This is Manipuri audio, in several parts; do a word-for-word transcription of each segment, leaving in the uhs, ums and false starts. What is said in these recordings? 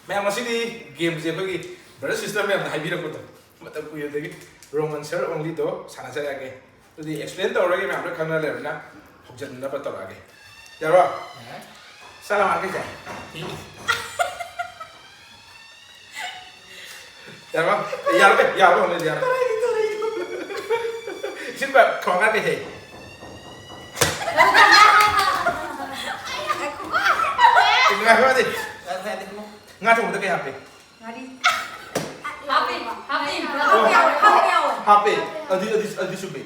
ꯃꯌꯥꯝ, ꯉꯁꯤꯗꯤ ꯒꯦꯝꯁꯦ ꯑꯩꯈꯣꯏꯒꯤ ꯕ꯭ꯔꯗꯔ ꯁꯤꯁꯇꯔ ꯃꯌꯥꯝꯅ ꯍꯥꯏꯕꯤꯔꯛꯄꯗꯣ, ꯃꯇꯝ ꯀꯨꯏꯔꯗꯒꯤ ꯔꯣꯃꯟ ꯁꯔ ꯑꯣꯡꯂꯤꯗꯣ ꯁꯥꯟꯅꯖꯔꯛꯑꯒꯦ꯫ ꯑꯗꯨꯗꯤ ꯑꯦꯛꯁꯄ꯭ꯂꯦꯟ ꯇꯧꯔꯒꯦ, ꯃꯌꯥꯝ ꯂꯣꯏ ꯈꯪꯅ ꯂꯩꯔꯕꯅꯤꯅ ꯍꯧꯖꯤꯟꯅꯕ ꯇꯧꯔꯛꯑꯒꯦ꯫ ꯌꯥꯔꯣ? ꯌꯥꯔꯦ꯫ ꯆꯠꯂꯣ ꯍꯥꯏꯔꯒꯦ꯫ ꯌꯥꯔꯣ? ꯌꯥꯔꯣ, ꯍꯧꯖꯤꯛ ꯌꯥꯔꯣ꯫ ꯏꯁꯤꯡ ꯈꯣꯡ ꯉꯥꯛ ꯀꯩ ꯍꯩ? ꯉꯥꯏꯈꯣ, ꯉꯥꯏꯈꯣ꯫ ꯉꯥ ꯊꯣꯡꯕꯗ ꯀꯩ ꯍꯥꯞꯄꯤ? ꯉꯥꯔꯤ꯫ ꯍꯥꯞꯄꯤ, ꯍꯥꯞꯄꯤ꯫ ꯍꯥꯞꯄꯤ ꯌꯥꯎꯋꯦ, ꯍꯥꯞꯄꯤ ꯌꯥꯎꯋꯦ꯫ ꯍꯥꯞꯄꯦ꯫ ꯑꯗꯨ, ꯑꯗꯨ, ꯑꯗꯨ ꯆꯨꯝꯃꯦ꯫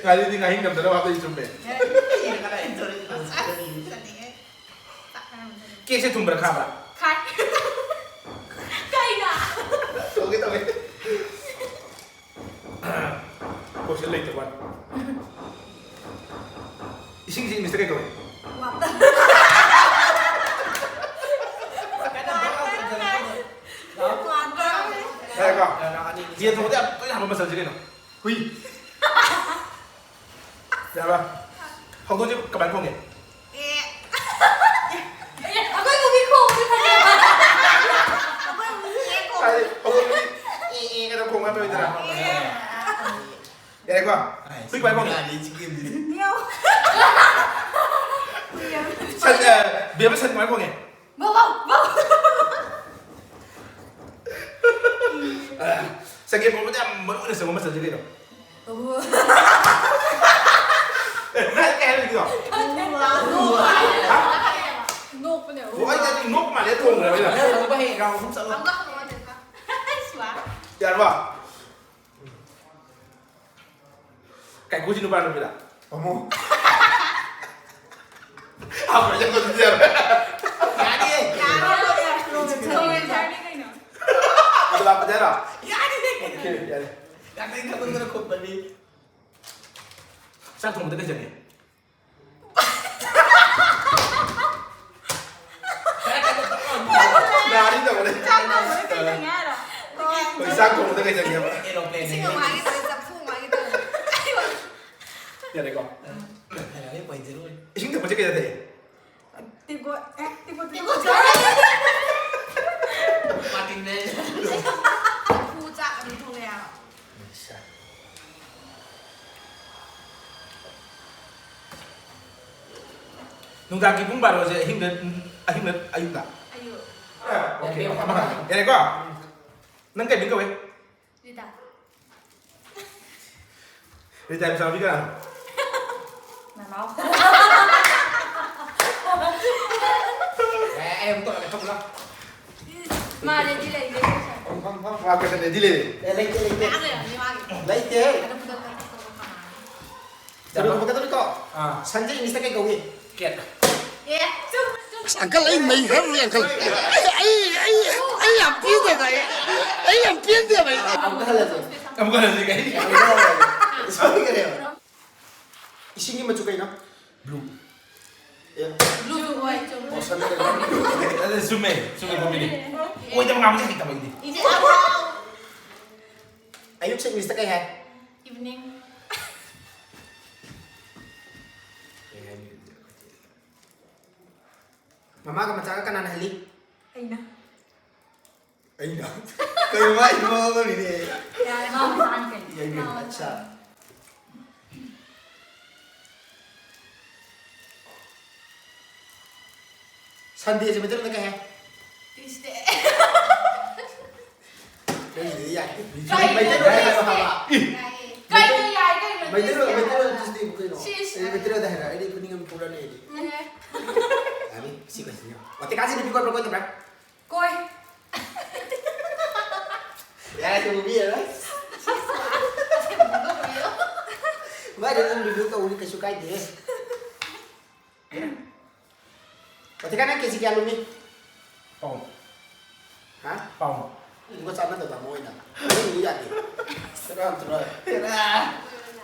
ꯉꯥꯔꯤꯗꯤ ꯉꯥꯍꯤꯡ ꯅꯝꯗꯅꯕ ꯍꯥꯞꯄꯗꯤ ꯆꯨꯝꯃꯦ꯫ ꯉꯥꯔꯤ꯫ ꯀꯦꯛꯁꯦ ꯊꯨꯝꯕ꯭ꯔꯥ ꯈꯥꯕ꯭ꯔꯥ? ꯈꯥꯏ꯫ ꯀꯩꯅꯣ? ꯇꯧꯒꯦ ꯇꯧꯒꯦ꯫ ꯀꯣꯏꯁꯟ ꯂꯩꯇꯕ ꯋꯥꯅꯤ꯫ ꯏꯁꯤꯡꯁꯤ ꯏꯪꯂꯤꯁꯇ ꯀꯩ ꯀꯧꯏ? Water꯫ Water꯫ ꯌꯥꯔꯦꯀꯣ? ꯌꯦꯟ ꯊꯣꯡꯕꯗ ꯌꯥꯝ ꯇꯣꯏꯅ ꯍꯥꯞꯄ ꯃꯆꯜꯁꯦ ꯀꯩꯅꯣ? ꯍꯨꯏ꯫ ꯌꯥꯔꯕ? ꯍꯧꯗꯣꯡꯁꯦ ꯀꯃꯥꯏꯅ ꯈꯣꯡꯉꯦ? ꯑꯦ꯫ ꯑꯩꯈꯣꯏ movie ꯈꯣꯡꯕꯗꯤ ꯐꯖꯩ꯫ ꯑꯩꯈꯣꯏ movie ꯍꯦꯛ ꯈꯣꯡꯕꯗꯤ꯫ ꯍꯥꯏꯗꯤ ꯍꯧꯗꯣꯡꯗꯤ ꯑꯦ, ꯑꯦ ꯀꯩꯅꯣ ꯈꯣꯡꯕ ꯍꯥꯏꯕ ꯑꯣꯏꯗꯣꯏꯔꯥ? ꯑꯦ꯫ ꯌꯥꯔꯦꯀꯣ? ꯍꯨꯏ ꯀꯃꯥꯏꯅ ꯈꯣꯡꯉꯦ? ꯃꯤꯌꯥꯎ꯫ ꯁꯟ, ꯑ, ꯕꯦꯝꯃ, ꯁꯟ ꯀꯃꯥꯏꯅ ꯈꯣꯡꯉꯦ? ꯚꯧ, ꯚꯧ, ꯚꯧ꯫ ꯑ, ꯆꯒꯦꯝ ꯄꯣꯝꯕꯗ ꯌꯥꯝ ꯃꯔꯨ ꯑꯣꯏꯅ ꯆꯪꯕ ꯃꯆꯜꯁꯦ ꯀꯩꯅꯣ? ꯑꯣ꯫ ꯑꯦ, ꯅꯪ ꯀꯩ ꯍꯥꯏꯔꯤꯅꯣ? ꯈꯪꯗꯦ꯫ ꯍꯥ? ꯅꯣꯛꯄꯅꯦ꯫ ꯑꯣ, ꯑꯩꯗꯤ ꯑꯗꯨꯝ ꯅꯣꯛ ꯃꯥꯜꯂꯦ ꯊꯣꯡꯈ꯭ꯔꯦ ꯑꯩꯅ꯫ ꯅꯪ ꯍꯜꯂꯛꯄ ꯍꯌꯦꯡ round ꯑꯍꯨꯝ ꯆꯠꯂꯣ꯫ ꯑꯃꯒ ꯍꯪꯉꯣ ꯑꯗꯨꯒ꯫ ꯁ꯭ꯋꯥ꯫ ꯌꯥꯔꯕ? ꯀꯥꯏꯀꯨꯁꯤ ꯅꯨꯄꯥ ꯅꯨꯄꯤꯔ? ꯑꯃꯨꯛ꯫ ꯍꯥꯞꯄ ꯌꯥꯕꯗꯨꯗꯤ ꯌꯥꯔꯣꯏ꯫ ꯌꯥꯅꯤꯌꯦ꯫ ꯌꯥꯔꯣꯏ, ꯌꯥꯔꯣꯏ, ꯌꯥꯔꯣꯏ꯫ ꯀꯩꯅꯣ? ꯑꯗꯨ ꯍꯥꯞꯄꯗꯤ ꯌꯥꯔꯣ? ꯌꯥꯅꯤꯌꯦ, ꯀꯩꯅꯣ? ꯑꯣꯀꯦ, ꯌꯥꯔꯦ꯫ ꯌꯥꯅꯤ, ꯊꯕꯛꯇꯨꯅ ꯈꯨꯝꯕꯅꯤ꯫ ꯆꯥꯛ ꯊꯣꯡꯕꯗ ꯀꯩ ꯆꯪꯉꯤ? ꯌꯥꯅꯤ ꯇꯧꯕꯅꯦ꯫ ꯆꯥꯛ ꯊꯣꯡꯕꯗ ꯀꯩ ꯆꯪꯉꯤ ꯍꯥꯏꯔꯣ? ꯍꯣꯏ, ꯆꯥꯛ ꯊꯣꯡꯕꯗ ꯀꯩ ꯆꯪꯉꯤ ꯍꯥꯏꯕ? Aeroplane꯫ ꯏꯁꯤꯡ ꯑꯃ ꯍꯥꯏꯒꯦ ꯇꯧꯔꯦ, ꯆꯥꯛꯊꯣꯡ ꯑꯃ ꯍꯥꯏꯒꯦ ꯇꯧꯔꯦ꯫ ꯌꯥꯔꯦꯀꯣ? ꯌꯥꯔꯦ, point zero꯫ ꯏꯁꯤꯡ ꯊꯛꯄꯁꯦ ꯀꯩꯗ ꯊꯛꯏ? ꯇꯦꯡꯀꯣꯠ, ꯑꯦ, ꯇꯦꯡꯀꯣꯠ, ꯇꯦꯡꯀꯣꯠ꯫ ꯇꯦꯡꯀꯣꯠ꯫ ꯂꯐꯨ ꯆꯥꯛ ꯑꯗꯨꯝ ꯊꯣꯡꯉꯦ ꯍꯥꯏꯕ꯫ ꯅꯨꯡꯗꯥꯡꯒꯤ ꯄꯨꯡ ꯕꯥꯔꯣꯁꯦ ꯑꯍꯤꯡꯗ, ꯑꯍꯤꯡꯗ, ꯑꯌꯨꯛꯇ? ꯑꯌꯨꯛ꯫ ꯑꯣꯀꯦ, ꯌꯥꯔꯦꯀꯣ? ꯅꯪ ꯀꯩ ꯃꯤꯡ ꯀꯧꯋꯦ? ꯔꯤꯇꯥ꯫ ꯔꯤꯇꯥ ꯃꯆꯥꯅꯨꯄꯤ ꯀꯅꯥꯅꯣ? ꯅꯅꯥꯎ꯫ ꯑꯦ, ꯑꯩ ꯑꯃꯨꯛ ꯇꯧꯔꯛꯑꯒꯦ, ꯐꯝꯃꯨ ꯂꯥꯎ꯫ ꯃꯥ ready ꯂꯩꯔꯦ꯫ ꯐꯝ, ꯐꯝ, ꯐꯝ꯫ ꯃꯥ question ready ꯂꯩꯔꯦ꯫ ꯑꯦ, ꯂꯩꯇꯦ, ꯂꯩꯇꯦ꯫ ꯉꯥꯏꯍꯥꯛ ꯂꯩꯔꯝꯅꯤ ꯃꯥꯒꯤ꯫ ꯂꯩꯇꯦ꯫ ꯑꯗꯨ ꯈꯨꯗꯛꯇ ꯀꯛꯊꯣꯛꯄ ꯀꯃꯥꯏꯅ? ꯆꯠꯂꯣ, ꯀꯛꯊꯠꯂꯣ꯫ ꯑꯥ꯫ ꯁꯟꯁꯦ English ꯇ ꯀꯩ ꯀꯧꯏ? Cat꯫ ꯑꯦ, ꯆꯨꯝ, ꯆꯨꯝ꯫ ꯑꯁ, uncle, ꯑꯩ ꯃꯩ ꯈꯔ ꯎꯔꯦ, uncle꯫ ꯑꯩ, ꯑꯩ, ꯑꯩ, ꯑꯩ ꯌꯥꯝ ꯄꯦꯟꯗꯦꯗ, ꯑꯩ, ꯑꯩ ꯌꯥꯝ ꯄꯦꯟꯗꯦꯕ, ꯑꯩ꯫ ꯑꯃꯨꯛꯀ ꯍꯜꯂꯁꯦ꯫ ꯑꯃꯨꯛꯀ ꯍꯜꯂꯁꯦ, ꯀꯩ? ꯑꯃꯨꯛꯀ ꯍꯜꯂꯁꯦ꯫ ꯁꯣꯏꯈꯔꯦꯕ꯫ ꯏꯁꯤꯡꯒꯤ ꯃꯆꯨ ꯀꯩꯅꯣ? Blue꯫ ꯑꯦ꯫ Blue, ꯍꯣꯏ, ꯆꯨꯝꯃꯦ꯫ Ocean ꯗ ꯀꯩꯅꯣ? ꯑꯗꯨ ꯆꯨꯝꯃꯦ, ꯆꯨꯝꯃꯦ, ꯆꯨꯝꯃꯦ꯫ ꯑꯣꯏꯗꯕ ꯉꯥꯡꯕꯁꯦ ꯍꯩꯇꯕ ꯑꯩꯗꯤ꯫ ꯏꯆꯦ, ꯑꯋꯥꯎ꯫ ꯑꯌꯨꯛꯁꯦ English ꯇ ꯀꯩ ꯍꯥꯏ? Evening꯫ ꯃꯃꯥꯒ ꯃꯆꯥꯒ ꯀꯅꯥꯅ ꯍꯜꯂꯤ? ꯑꯩꯅ꯫ ꯑꯩꯅ? ꯀꯩꯅꯣ ꯃꯥ ꯏꯃꯥ ꯑꯃꯅꯤꯅꯦ꯫ ꯌꯥꯔꯦ, ꯃꯥ ꯃꯆꯥꯅꯤ ꯀꯩꯅꯣ꯫ ꯌꯥꯏꯃ, ꯃꯥ ꯑꯠꯆꯥ꯫ ꯃꯆꯥꯅꯤ꯫ Sunday ꯁꯦ ꯃꯩꯇꯩꯂꯣꯟꯗ ꯀꯩ ꯍꯥꯏ? Tuesday꯫ ꯅꯪꯒꯤꯗꯨꯗꯤ ꯌꯥꯏ꯫ ꯀꯩꯅꯣ? ꯃꯩꯇꯩꯂꯣꯟꯗ ꯍꯥꯏꯕ ꯍꯥꯏꯕ꯫ ꯌꯥꯏꯌꯦ꯫ ꯀꯩꯅꯣ ꯌꯥꯏ ꯀꯩꯅꯣ ꯃꯩꯇꯩꯂꯣꯟ, Tuesday ꯃꯩꯇꯩꯂꯣꯟ ꯍꯥꯏꯕ? Tuesday ꯕꯨ ꯀꯩꯅꯣ? ꯁꯤꯁ꯫ ꯑꯩ ꯃꯩꯇꯩꯂꯣꯟꯗ ꯍꯥꯏꯔꯛꯑꯣ, ꯑꯩꯗꯤ ꯈꯨꯅꯤꯡ ꯑꯃ ꯄꯨꯔꯅꯤ ꯑꯩꯗꯤ꯫ ꯑꯦ꯫ ꯌꯥꯅꯤ, ꯁꯤ ꯀꯩꯁꯤꯅꯣ? ꯋꯥꯇꯤꯀꯥꯁꯤ ꯅꯨꯄꯤ ꯀꯣꯏꯕ꯭ꯔꯥ ꯀꯣꯏꯗꯕ꯭ꯔꯥ? ꯀꯣꯏ꯫ ꯌꯥꯔꯦ, ꯁꯤ movie ꯌꯦꯡꯉꯔꯣꯏ꯫ ꯃꯥꯏꯗꯤ ꯑꯗꯨꯝ review ꯇꯧꯕꯗꯤ ꯀꯩꯁꯨ ꯀꯥꯏꯗꯦ꯫ ꯄꯇꯤꯀꯥ, ꯅꯪ ꯀꯦꯖꯤ ꯀꯌꯥ ꯂꯨꯝꯃꯤ? ꯄꯥꯎꯟ꯫ ꯍꯥ? ꯄꯥꯎꯟ꯫ ꯂꯨꯄꯥ ꯆꯥꯝꯃ ꯅꯠꯇꯕ ꯑꯃ ꯑꯣꯏꯅ꯫ ꯅꯪ ꯂꯨꯝꯃꯤ ꯌꯥꯗꯦ꯫ ꯆꯠꯂꯣ, ꯌꯥꯝ ꯆꯠꯂꯣ꯫ ꯍꯦꯔꯥ꯫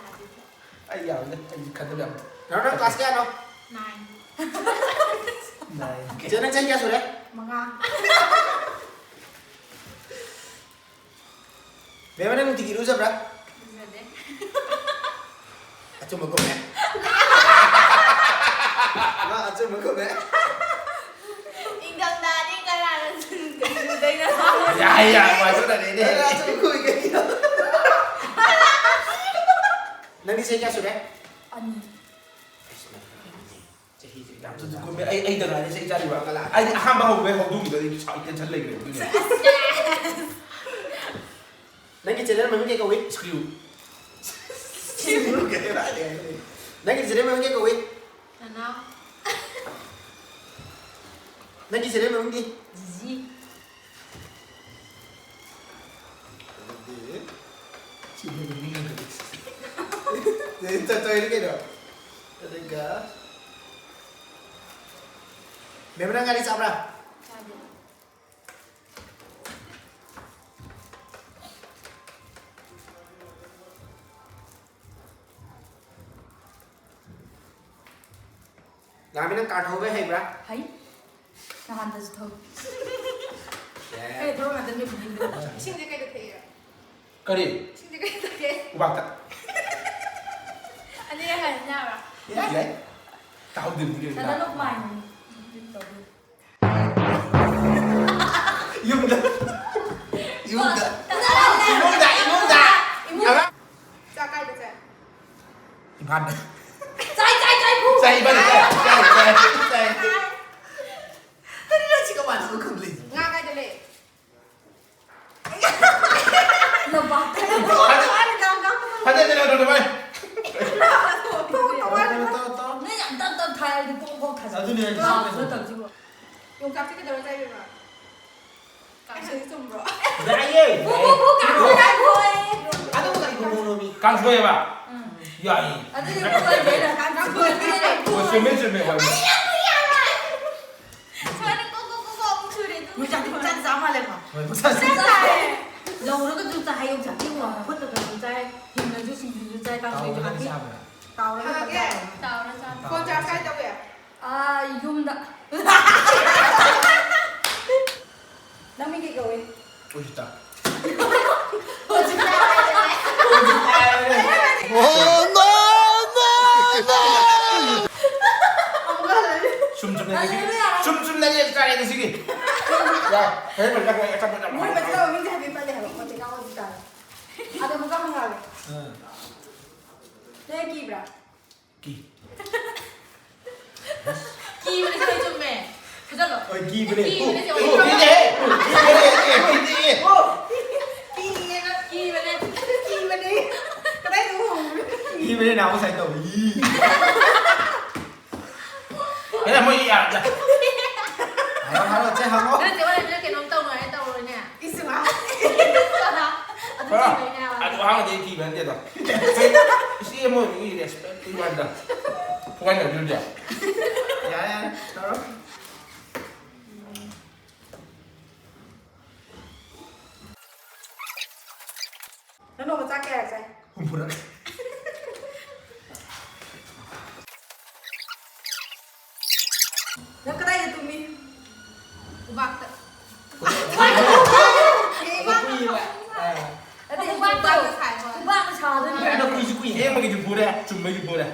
ꯑꯩ ꯌꯥꯝꯗꯦ, ꯑꯩꯗꯤ ꯈꯟꯗꯕ ꯌꯥꯝ꯫ ꯅꯪ, ꯅꯪ class ꯀꯌꯥꯅꯣ? Nine꯫ Nine꯫ ꯆꯦ, ꯅꯪ ꯆꯍꯤ ꯀꯌꯥ ꯁꯨꯔꯦ? ꯃꯉꯥ꯫ ꯕꯦꯝꯃ, ꯅꯪ ꯅꯨꯡꯇꯤꯒꯤ ꯏꯔꯨꯖꯕ꯭ꯔꯥ? ꯏꯔꯨꯖꯗꯦ꯫ ꯑꯆꯨꯝꯕ ꯈꯨꯝꯃꯦ꯫ ꯃꯥ ꯑꯆꯨꯝꯕ ꯈꯨꯝꯃꯦ꯫ ꯏꯪꯊꯝꯊꯥꯗꯤ ꯀꯅꯥꯅ ꯏꯔꯨꯖꯗꯣꯏꯅꯣ? ꯑꯩ ꯌꯥꯝ ꯅꯨꯡꯉꯥꯏꯖꯔꯦꯅꯦ꯫ ꯅꯪꯗꯤ ꯆꯍꯤ ꯀꯌꯥ ꯁꯨꯔꯦ? ꯑꯅꯤ꯫ ꯆꯍꯤꯁꯦ ꯌꯥꯝ ꯊꯨꯅ ꯀꯨꯝꯃꯦ꯫ ꯑꯩ, ꯑꯩꯗ ꯉꯥꯏꯔꯦ ꯆꯍꯤ ꯇꯔꯥꯅꯤꯄꯥꯟ꯫ ꯑꯩꯗꯤ ꯑꯍꯥꯟꯕ ꯍꯧꯕ ꯍꯧꯗꯣꯡꯗꯨꯗ ꯑꯩ ꯁꯥꯎ-, tension ꯂꯩꯈ꯭ꯔꯦ ꯑꯗꯨꯅꯦ꯫ ꯅꯪꯒꯤ channel ꯃꯃꯤꯡ ꯀꯩ ꯀꯧꯏ? Screw꯫ Screw ꯀꯩ ꯍꯥꯏ? ꯅꯪꯒꯤ channel ꯃꯃꯤꯡ ꯀꯩ ꯀꯧꯏ? ꯅꯅꯥꯎ꯫ ꯅꯪꯒꯤ channel ꯃꯃꯤꯡꯗꯤ? ꯖꯤꯖꯤ꯫ ꯑꯗꯨꯗꯤ ꯁꯤꯗꯤ ꯃꯃꯤꯡ ꯈꯪꯗ꯭ꯔꯗꯤ꯫ ꯑꯗꯨꯗꯤ ꯆꯠꯇꯣꯏꯅꯤ ꯀꯩꯅꯣ꯫ ꯑꯗꯨꯒ ꯃꯦꯝ, ꯅꯪ ꯉꯥꯔꯤ ꯆꯥꯕ꯭ꯔꯥ? ꯆꯥꯗꯦ꯫ ꯂꯥꯃꯤ, ꯅꯪ car ꯊꯧꯕ ꯍꯩꯕ꯭ꯔꯥ? ꯍꯩ꯫ ꯅꯍꯥꯟꯗꯁꯨ ꯊꯧ꯫ ꯑꯦ꯫ ꯑꯩ ꯊꯧꯔ ꯉꯥꯛꯇꯅꯦ ꯄꯨꯕꯤꯗꯣ꯫ ꯏꯁꯤꯡꯗꯤ ꯀꯩꯗ ꯊꯛꯏ? ꯀꯔꯤ? ꯏꯁꯤꯡꯗꯤ ꯀꯩꯗ ꯊꯛꯏ? ꯎꯕꯥꯛꯇ꯫ ꯑꯅꯤꯔꯛ ꯍꯥꯏꯅ ꯌꯥꯕ꯭ꯔꯥ? ꯌꯥꯏ, ꯌꯥꯏ꯫ ꯇꯥꯍꯧꯗꯕꯅꯤ ꯀꯩꯅꯣ꯫ ꯅꯅꯥ ꯂꯣꯛ ꯃꯥꯏꯅꯤ꯫ ꯌꯨꯝꯗ꯫ ꯌꯨꯝꯗ꯫ ꯏꯃꯨꯡꯗ, ꯏꯃꯨꯡꯗ꯫ ꯏꯃꯨꯡ꯫ ꯑꯉꯥꯡ꯫ ꯆꯥꯛ ꯀꯥꯏꯗ ꯆꯥꯏ? ꯏꯝꯐꯥꯜꯗ꯫ ꯆꯥꯏ, ꯆꯥꯏ, ꯆꯥꯏ, ꯐꯨ꯫ ꯆꯥꯏ, ꯏꯝꯐꯥꯜꯗ ꯆꯥꯏ, ꯆꯥꯏ, ꯆꯥꯏ, ꯆꯥꯏ꯫ ꯀꯔꯤꯅꯣ ꯁꯤ ꯀꯃꯥꯏꯅ ꯑꯃ ꯈꯪꯗ꯭ꯔꯤꯁꯦ? ꯉꯥ ꯀꯥꯏꯗ ꯂꯩ? ꯂꯝꯄꯥꯛꯇ꯫ ꯐꯖꯅ ꯅꯪ ꯅꯪ ꯐꯖꯅ ꯅꯪ ꯅꯪ ꯚꯥꯏ꯫ ꯇꯣ, ꯇꯣ, ꯇꯣ, ꯇꯣ꯫ ꯅꯣꯏ ꯌꯥꯝ ꯇꯞ ꯇꯞ ꯊꯥꯏ, ꯑꯩꯗꯤ ꯄꯣꯡ ꯄꯣꯡ ꯊꯥꯖꯤꯜꯂꯤ꯫ ꯑꯗꯨꯅꯦ ꯑꯩꯁꯨ ꯂꯥꯎꯕ ꯇꯧꯁꯤꯕꯣ꯫ ꯌꯣꯡꯆꯥꯛꯁꯦ ꯀꯩꯗꯧꯔ ꯆꯥꯏꯕ? ꯀꯥꯡꯁꯣꯏ ꯆꯨꯝꯕ꯭ꯔꯣ? ꯌꯥꯏꯌꯦ꯫ ꯄꯨ, ꯄꯨ, ꯄꯨ, ꯀꯥꯡꯁꯣꯏ ꯆꯥꯏ꯫ ꯑꯗꯨꯕꯨ ꯀꯔꯤ ꯀꯥꯡꯍꯧꯅꯣꯃꯤ? ꯀꯥꯡꯁꯣꯏꯑꯕ? ꯎꯝ꯫ ꯌꯥꯏꯌꯦ꯫ ꯑꯗꯨꯗꯤ ꯄꯨ ꯀꯥꯡꯁꯣꯏ ꯆꯥꯏ꯫ ꯀꯥꯡꯁꯣꯏ ꯆꯥꯏ꯫ ꯍꯣꯏ, ꯆꯨꯝꯃꯦ, ꯆꯨꯝꯃꯦ, ꯍꯣꯏ꯫ ꯑꯩ ꯌꯥꯝ ꯀꯨꯏ ꯌꯥꯔꯣꯏ꯫ ꯁꯨꯃꯥꯏꯅ ꯀꯣꯛ, ꯀꯣꯛ, ꯀꯣꯛ, ꯀꯣꯛ ꯑꯃꯨꯛ ꯁꯨꯔꯦ, ꯑꯗꯨ ꯅꯣꯏ ꯆꯥꯛꯇꯤ ꯄꯨꯡꯆꯥꯗ ꯆꯥ ꯃꯥꯜꯂꯦꯀꯣ? ꯍꯣꯏ, ꯄꯨꯡꯆꯥꯗ ꯆꯥꯏ꯫ ꯂꯧꯔꯒꯁꯨ ꯆꯥꯏ, ꯌꯣꯡꯆꯥꯛꯇꯤ ꯐꯨꯠꯂꯒꯁꯨ ꯆꯥꯏ, ꯍꯤꯡꯅꯁꯨ ꯁꯤꯡꯖꯨꯁꯨ ꯆꯥꯏ, ꯀꯥꯡꯁꯣꯏꯁꯨ ꯇꯥꯎꯔꯒꯗꯤ ꯍꯥꯞꯄꯤ꯫ ꯆꯥꯕ꯭ꯔꯥ? ꯇꯥꯎꯔꯒ ꯍꯪꯉꯛꯀꯦ꯫ ꯆꯥꯏ꯫ ꯇꯥꯎꯔ ꯆꯥꯕ꯫ Phone charge ꯀꯥꯏ ꯇꯧꯏ? ꯑꯥ, ꯌꯨꯝꯗ꯫ ꯅꯪ ꯃꯤꯡ ꯀꯩ ꯀꯧꯏ? ꯎꯁꯤꯇꯥ꯫ ꯍꯧꯖꯤꯛ ꯍꯥꯏꯔꯦ꯫ ꯑꯃꯨꯛꯀ ꯍꯜꯂꯣ꯫ ꯁꯨꯝ ꯆꯨꯝꯅꯒꯤ ꯁꯤꯒꯤ꯫ ꯍꯜꯂꯦꯂꯨꯌꯥ꯫ ꯁꯨꯝ ꯆꯨꯝꯅꯒꯤ ꯆꯥꯔꯦ ꯉꯁꯤꯒꯤ꯫ ꯌꯥ, ꯍꯦ, ꯃꯖꯥ ꯀꯣꯏ ꯑꯆꯥ ꯃꯖꯥ ꯃꯣꯏ ꯃꯆꯤꯟ ꯃꯅꯥꯎ ꯃꯤꯡꯁꯦ ꯍꯥꯏꯐꯦꯠ ꯄꯜꯂꯦ ꯍꯥꯏꯕ ꯄꯣꯠꯁꯦ ꯀꯥꯎꯕꯁꯨ ꯇꯥꯔꯦ꯫ ꯑꯗꯣ ꯑꯃꯨꯛꯀ ꯍꯪꯉꯛꯑꯒꯦ꯫ ꯑꯥ꯫ ꯅꯣꯏ ꯀꯤꯕ꯭ꯔꯥ? ꯀꯤ꯫ ꯀꯤꯕꯅꯦ, ꯁꯤꯗ ꯆꯨꯝꯃꯦ꯫ ꯐꯨꯖꯜꯂꯣ꯫ ꯍꯣꯏ, ꯀꯤꯕꯅꯦ꯫ ꯀꯤꯕꯅꯦ, ꯆꯦ꯫ ꯑꯣ, ꯀꯤꯗꯦꯍꯦ꯫ ꯀꯤꯗꯦꯍꯦ, ꯑꯦ, ꯀꯤꯗꯦꯍꯦ꯫ ꯀꯤꯌꯦꯕ, ꯀꯤꯕꯅꯦ꯫ ꯀꯤꯕꯅꯦ꯫ ꯀꯗꯥꯏꯗ ꯎꯍꯧꯕꯅꯣ? ꯀꯤꯕꯅꯦ, ꯅꯍꯥꯟꯃꯨꯛ ꯁꯥꯏꯟ ꯇꯧꯕ꯫ ꯌꯤ꯫ ꯑꯦ, ꯃꯣꯏ ꯌꯥꯗꯦ꯫ ꯍꯥꯏꯔꯣ, ꯍꯥꯏꯔꯣ, ꯆꯦ, ꯍꯪꯉꯣ꯫ ꯅꯠꯇꯦ, ꯍꯣꯏ, ꯅꯪ ꯀꯩꯅꯣꯝ ꯇꯧꯅꯨ ꯍꯥꯏꯅ ꯇꯧꯔꯣꯏꯅꯦ꯫ ꯏꯁ, ꯃꯥ꯫ ꯑꯗꯨ ꯍꯣꯏ꯫ ꯀꯤꯕꯩꯅꯦ ꯍꯥꯏꯕ꯫ ꯑꯗꯨ ꯑꯍꯥꯟꯕꯗꯤ ꯑꯩ ꯀꯤꯕ ꯅꯠꯇꯦꯗ꯫ ꯏꯆꯦ ꯑꯃ ꯑꯣꯏꯕꯒꯤ ꯔꯦꯁꯄꯦꯛꯀꯤ ꯋꯥꯅꯤꯗ꯫ ꯐꯨꯒꯥꯏꯅꯕꯤꯔꯨꯗꯦ꯫ ꯌꯥꯔꯦ, ꯌꯥꯔꯦ, ꯇꯧꯔꯣ꯫ ꯅꯪ ꯅꯣꯡꯃ ꯆꯥꯛ ꯀꯌꯥ ꯆꯥꯏ? ꯍꯨꯝꯐꯨꯔꯛ꯫ ꯅꯪ ꯀꯗꯥꯏꯗ ꯇꯨꯝꯃꯤ? ꯎꯕꯥꯛꯇ꯫ ꯀꯨꯏꯕ꯫ ꯑꯥ꯫ ꯅꯠꯇꯦ, ꯎꯕꯥꯛꯇꯣ꯫ ꯎꯕꯥꯛꯅ ꯁꯥꯏ, ꯍꯣꯏ꯫ ꯎꯕꯥꯛꯅ ꯁꯥꯗꯣꯏꯅꯦ꯫ ꯑꯗꯣ ꯀꯨꯏꯁꯨ ꯀꯨꯏ꯫ ꯁꯦꯡꯕꯒꯤꯁꯨ ꯐꯨꯔꯦ, ꯆꯨꯝꯕꯒꯤꯁꯨ ꯐꯨꯔꯦ꯫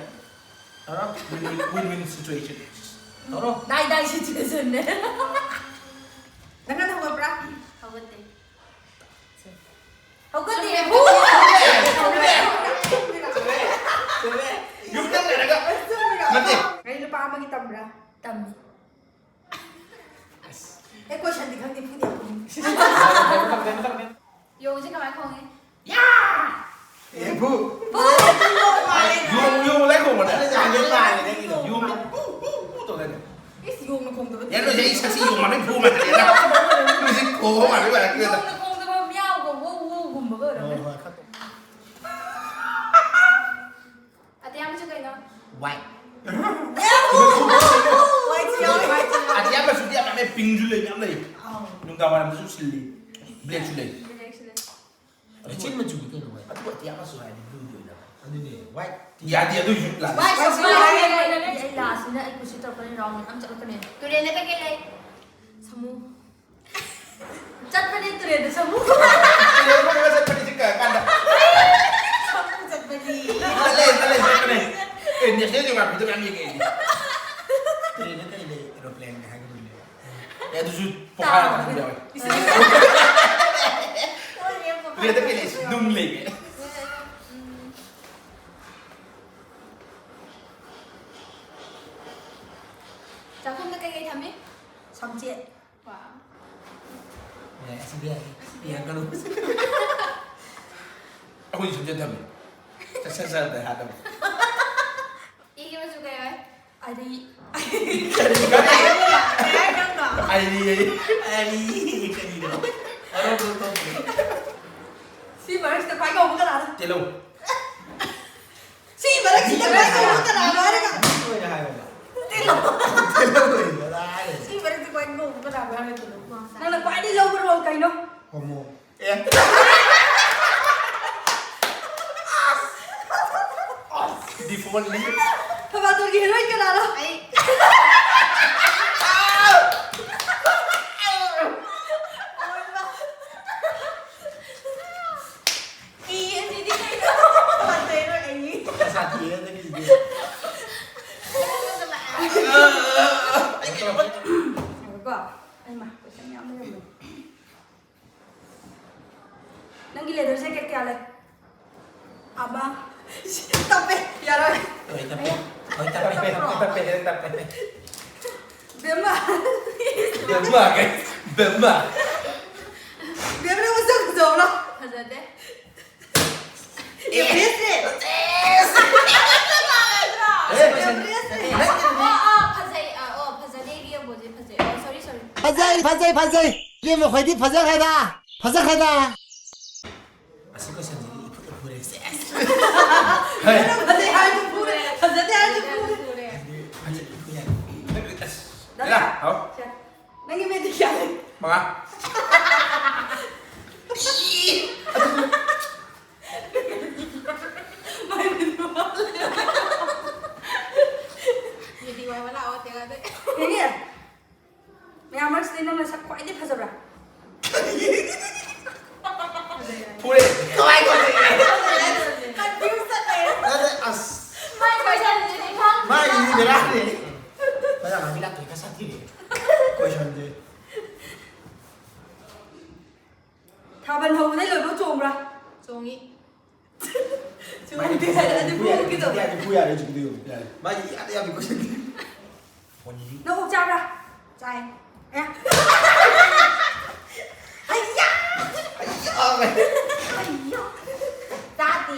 ꯇꯧꯔꯣ, win-win, win-win situation꯫ ꯇꯧꯔꯣ꯫ ꯗꯥꯏ ꯗꯥꯏ situationꯅꯦ꯫ ꯅꯪ ꯉꯟꯅ ꯍꯧꯒꯠꯄ꯭ꯔꯥ? ꯍꯧꯒꯠꯇꯦ꯫ ꯍꯧꯒꯠꯇꯦ꯫ ꯆꯨꯝꯃꯦ, ꯆꯨꯝꯃꯦ, ꯆꯨꯝꯃꯦ, ꯆꯨꯝꯃꯦ꯫ ꯌꯨꯝꯗ ꯂꯩꯔꯒ꯫ ꯅꯠꯇꯦ꯫ ꯅꯪ ꯂꯨꯄꯥ ꯑꯃꯒꯤ ꯇꯝꯕ꯭ꯔꯥ? ꯇꯝꯃꯤ꯫ ꯑꯦ, questionꯗꯤ ꯈꯪꯗꯦ, ꯐꯨꯗꯤ ꯌꯥꯝ ꯐꯨꯅꯤꯡꯉꯤ꯫ ꯌꯣꯡꯁꯦ ꯀꯃꯥꯏ ꯈꯣꯡꯉꯤ? ꯌꯥ! ꯑꯦ, ꯐꯨ꯫ ꯐꯨ! ꯌꯣꯡ, ꯌꯣꯡ ꯂꯥꯏ ꯈꯣꯡꯕ ꯅꯠꯇꯦ, ꯌꯣꯡ ꯂꯥꯏ ꯈꯣꯡꯕ ꯅꯠꯇꯦ꯫ ꯌꯣꯡ ꯐꯨ, ꯐꯨ, ꯐꯨ ꯇꯧꯗꯥꯏꯅꯦ? ꯏꯁ, ꯌꯣꯡꯅ ꯈꯣꯡꯗꯕ ꯌꯥ, ꯅꯣꯏꯁꯦ ꯑꯩ ꯁꯛꯁꯤ ꯌꯣꯡ ꯃꯥꯟꯕꯩ ꯐꯨ ꯃꯥꯟꯅꯔꯦꯗ꯫ ꯅꯣꯏꯁꯦ ꯈꯣꯡꯕ ꯃꯥꯟꯕꯩ ꯃꯥꯟꯅꯔꯦꯗ꯫ ꯌꯣꯡꯅ ꯈꯣꯡꯗꯕ ꯃꯤꯌꯥꯎ ꯈꯣꯡꯕ ꯋꯧ ꯋꯧꯒꯨꯝꯕꯒ ꯑꯣꯏꯔꯝꯒꯅꯤ꯫ ꯍꯣꯏ, ꯍꯣꯏ, ꯈꯔ ꯇꯧ꯫ ꯑꯇꯤꯌꯥ ꯃꯆꯨ ꯀꯩꯅꯣ? White꯫ Whiteꯁꯨ ꯌꯥꯎꯋꯦ꯫ ꯑꯇꯤꯌꯥ ꯃꯆꯨꯗꯤ ꯌꯥꯝ ꯌꯥꯝꯃꯦ, pinkꯁꯨ ꯂꯩ, ꯃꯌꯥꯝ ꯂꯩ꯫ ꯑꯥꯎ꯫ ꯅꯨꯡꯗꯥꯡ ꯋꯥꯏꯔꯝꯗꯁꯨ ꯁꯤꯜꯂꯤ, blackꯁꯨ ꯂꯩ꯫ Blackꯁꯨ ꯂꯩ꯫ ꯂꯩꯆꯤꯟ ꯃꯆꯨꯗꯤ ꯀꯩꯅꯣ, white? ꯑꯗꯨꯕꯨ ꯑꯇꯤꯌꯥ ꯃꯆꯨ ꯍꯥꯏꯔꯗꯤ blueꯗꯤ ꯑꯣꯏꯗꯕ꯫ ꯑꯗꯨꯅꯦ, white꯫ ꯌꯥꯗꯦ, ꯑꯗꯨꯏꯁꯨ ꯂꯥꯜꯂꯦ꯫ White ꯁꯨ ꯌꯥꯎꯋꯦ, ꯂꯩ, ꯂꯩ, ꯂꯩ꯫ ꯑꯩ ꯂꯥꯁꯁꯤꯅ ꯑꯩ ꯀꯨꯁꯤ ꯇꯧꯔꯛꯀꯅꯤ, round ꯑꯃ ꯆꯠꯂꯛꯀꯅꯤ꯫ ꯇꯨꯔꯦꯜꯗ ꯀꯩꯀꯩ ꯂꯩ? ꯁꯥꯃꯨ꯫ ꯆꯠꯄꯅꯦ ꯇꯨꯔꯦꯜꯗ ꯁꯥꯃꯨ꯫ ꯇꯨꯔꯦꯜ ꯀꯣꯏꯕ ꯆꯠꯄꯅꯤ ꯁꯤ ꯀ-, ꯀꯥꯟꯗ꯫ ꯁꯥꯃꯨ ꯆꯠꯄꯅꯤ꯫ ꯆꯠꯂꯦ, ꯆꯠꯂꯦ, ꯆꯠꯄꯅꯦ꯫ ꯑꯦ, National Geographyꯗ ꯃꯌꯥꯝ ꯌꯦꯡꯉꯦ ꯑꯩꯗꯤ꯫ ꯇꯨꯔꯦꯜꯗ ꯀꯩ ꯂꯩ? Aeroplane ꯍꯥꯏꯒꯗꯕꯅꯦ꯫ ꯑꯦ, ꯑꯗꯨꯁꯨ ꯄꯣꯈꯥꯏꯔ ꯇꯥꯕꯅꯤ꯫ ꯇꯥꯁꯟꯕ ꯌꯥꯎꯋꯦ꯫ ꯍꯣꯏꯅꯦ, ꯄꯣꯈꯥꯏꯔ ꯔꯦꯠꯇ ꯀꯩ ꯂꯩ? ꯇꯥꯁꯟꯕ ꯅꯨꯡ ꯂꯩꯃꯦ꯫ ꯎꯝ꯫ ꯆꯥꯛꯈꯨꯝꯗ ꯀꯩꯀꯩ ꯊꯝꯃꯤ? ꯁꯝꯆꯦꯠ꯫ ꯋꯥ꯫ ꯑꯦ, ꯑꯁꯤꯗꯤ ꯌꯥꯏ꯫ ꯌꯥꯔꯛꯀꯅꯨ꯫ ꯑꯩꯈꯣꯏ ꯁꯝꯆꯦꯠ ꯊꯝꯃꯤ꯫ ꯆꯠ, ꯆꯠ, ꯆꯠ ꯍꯥꯏꯗꯕ꯫ ꯏꯒꯤ ꯃꯆꯨ ꯀꯩ ꯑꯣꯏ? ꯑꯔꯤ꯫ ꯀꯔꯤ, ꯀꯔꯤ? ꯀꯩ ꯍꯥꯏꯅꯣ? ꯑꯔꯤ, ꯑꯔꯤ꯫ ꯑꯔꯤ, ꯀꯔꯤꯅꯣ? ꯑꯔꯣ, ꯑꯔꯣ, ꯑꯔꯣ꯫ ꯁꯤ ꯃꯔꯛꯁꯤꯗ ꯈ꯭ꯋꯥꯏ ꯉꯧꯕ ꯀꯅꯥꯅꯣ? ꯇꯤꯜꯍꯧ꯫ ꯁꯤ ꯃꯔꯛꯁꯤꯗ ꯈ꯭ꯋꯥꯏ ꯉꯧꯕ ꯀꯅꯥꯅꯣ ꯍꯥꯏꯔꯒ? ꯃꯤ ꯑꯣꯏꯅ ꯍꯥꯏꯌꯣꯕ꯫ ꯇꯤꯜꯍꯧ꯫ ꯇꯤꯜꯍꯧ ꯑꯣꯏꯅ ꯍꯥꯏꯔꯦ꯫ ꯁꯤ ꯃꯔꯛꯁꯤꯗ ꯈ꯭ꯋꯥꯏ ꯉꯧꯕ ꯀꯅꯥꯅꯣ ꯍꯥꯏꯔꯒ ꯇꯤꯜꯍꯧ? ꯅꯪꯅ ꯈ꯭ꯋꯥꯏꯗꯒꯤ ꯂꯧꯕ ꯔꯣꯜ ꯀꯩꯅꯣ? ꯍꯣꯃꯣ꯫ ꯑꯦ꯫ ꯗꯤꯐꯣꯜꯠꯅꯤ꯫ ꯊꯕꯥꯇꯣꯟꯒꯤ ꯍꯦꯔꯣꯏꯟ ꯀꯅꯥꯅꯣ? ꯑꯩ꯫ ꯏ ꯑꯁꯤꯗꯤ ꯀꯩꯅꯣ? ꯐꯖꯩꯔꯣꯏ ꯑꯩ꯫ ꯁꯥꯊꯤꯌꯦ ꯅꯪꯒꯤꯁꯤꯗꯤ꯫ ꯉꯥꯏꯈꯣꯀꯣ꯫ ꯑꯩꯃ, ꯀꯣꯏꯁꯟ ꯌꯥꯝ ꯂꯩꯔꯝꯕꯅꯤ꯫ ꯅꯪꯒꯤ ꯂꯦꯗꯔ ꯖꯦꯀꯦꯠ ꯀꯌꯥ ꯂꯩ? ꯑꯃ꯫ ꯇꯞꯄꯦ, ꯌꯥꯔꯣꯏ꯫ ꯍꯣꯏ, ꯇꯞꯄꯦ꯫ ꯑꯌꯥ꯫ ꯍꯣꯏ, ꯇꯞꯄꯦ꯫ ꯇꯞꯄꯦ, ꯇꯞꯄꯦ, ꯇꯞꯄꯦ꯫ ꯕꯦꯝꯃ꯫ ꯕꯦꯝꯃ ꯀꯩ? ꯕꯦꯝꯃ꯫ ꯕꯦꯝꯃ, ꯅꯪ ꯃꯁꯛ ꯐꯖꯕ꯭ꯔꯣ? ꯐꯖꯗꯦ꯫ ꯑꯦ, ꯕꯦꯁꯅꯦ꯫ ꯑꯦ, ꯕꯦꯁꯅꯦ꯫ ꯑꯣ, ꯑꯣ, ꯐꯖꯩ꯫ ꯑ, ꯑꯣ, ꯐꯖꯗꯦ, ꯏꯕꯦꯝꯕꯣꯁꯦ ꯐꯖꯩ꯫ ꯑꯣ, sorry, sorry꯫ ꯐꯖꯩ, ꯐꯖꯩ, ꯐꯖꯩ꯫ ꯏꯕꯦꯝꯃ ꯈꯣꯏꯗꯤ ꯐꯖꯈ꯭ꯔꯦꯗ꯫ ꯐꯖꯈ꯭ꯔꯦꯗ꯫ ꯑꯁꯤ ꯀꯣꯏꯁꯟꯁꯤꯗꯤ ꯏꯐꯨꯗ ꯐꯨꯔꯦ꯫ ꯁꯦꯁ꯫ ꯍꯦ꯫ ꯐꯖꯩ ꯍꯥꯏꯔꯁꯨ ꯐꯨꯔꯦ, ꯐꯖꯗꯦ ꯍꯥꯏꯔꯁꯨ ꯐꯨꯔꯦ꯫ ꯐꯨꯔꯦ꯫ ꯍꯥꯏꯗꯤ ꯐꯨꯔꯦ꯫ ꯑꯁ꯫ ꯗꯥ, ꯌꯥ, ꯍꯥꯎ꯫ ꯁꯦ, ꯅꯪꯒꯤ ꯃꯦꯗꯤ ꯀꯌꯥ ꯂꯩ? ꯃꯉꯥ꯫ ꯃꯥꯏ ꯃꯤꯠ ꯃꯉꯥ ꯂꯩ꯫ ꯃꯦꯗꯤ ꯋꯥꯏꯕ ꯂꯥꯛꯑꯣ, ꯇꯦꯔꯥꯗꯩ꯫ ꯌꯦꯡꯒꯦ꯫ ꯃꯌꯥꯝ ꯃꯔꯛꯁꯤꯗ ꯅꯪ ꯅꯁꯛ ꯈ꯭ꯋꯥꯏꯗꯒꯤ ꯐꯖꯕ꯭ꯔꯥ? ꯐꯨꯔꯦ꯫ ꯀꯃꯥꯏ ꯇꯧꯗꯣꯏꯅꯣ? Confuse ꯆꯠꯂꯦ꯫ ꯅꯠꯇꯦ, ꯑꯁ꯫ ꯃꯥꯏ ꯀꯣꯏꯁꯟꯁꯤꯗꯤ ꯈꯪꯗꯦ꯫ ꯃꯥꯏꯁꯤꯗꯤ ꯕꯦꯔꯥꯅꯤ꯫ ꯃꯌꯥꯝ ꯃꯥꯡꯒꯤ ꯂꯥꯛꯇꯣꯏ ꯈꯔ ꯁꯥꯊꯤꯔꯦ꯫ ꯀꯣꯏꯁꯟꯁꯦ꯫ ꯊꯥꯕꯜ ꯍꯧꯕꯗꯩ ꯂꯣꯏꯕꯧ ꯆꯣꯡꯕ꯭ꯔꯥ? ꯆꯣꯡꯉꯤ꯫ ꯆꯣꯡꯗꯦ ꯍꯥꯏꯔꯗꯤ ꯐꯨꯒꯦ ꯇꯧꯕ꯫ ꯍꯧꯖꯤꯛꯇꯤ ꯐꯨ ꯌꯥꯔꯦ, ꯍꯧꯖꯤꯛꯀꯤꯗꯤ ꯌꯥꯔꯦ꯫ ꯃꯥꯒꯤ ꯏꯌꯥꯗ ꯌꯥꯕꯤ ꯀꯣꯏꯁꯟꯗꯤ꯫ ꯅꯪ ꯑꯣꯛ ꯆꯥꯕ꯭ꯔꯥ? ꯆꯥꯏ꯫ ꯑꯦ꯫ ꯑꯩꯌꯥ! ꯑꯩꯌꯥ! ꯑꯩꯌꯥ! ꯆꯥꯗꯦ꯫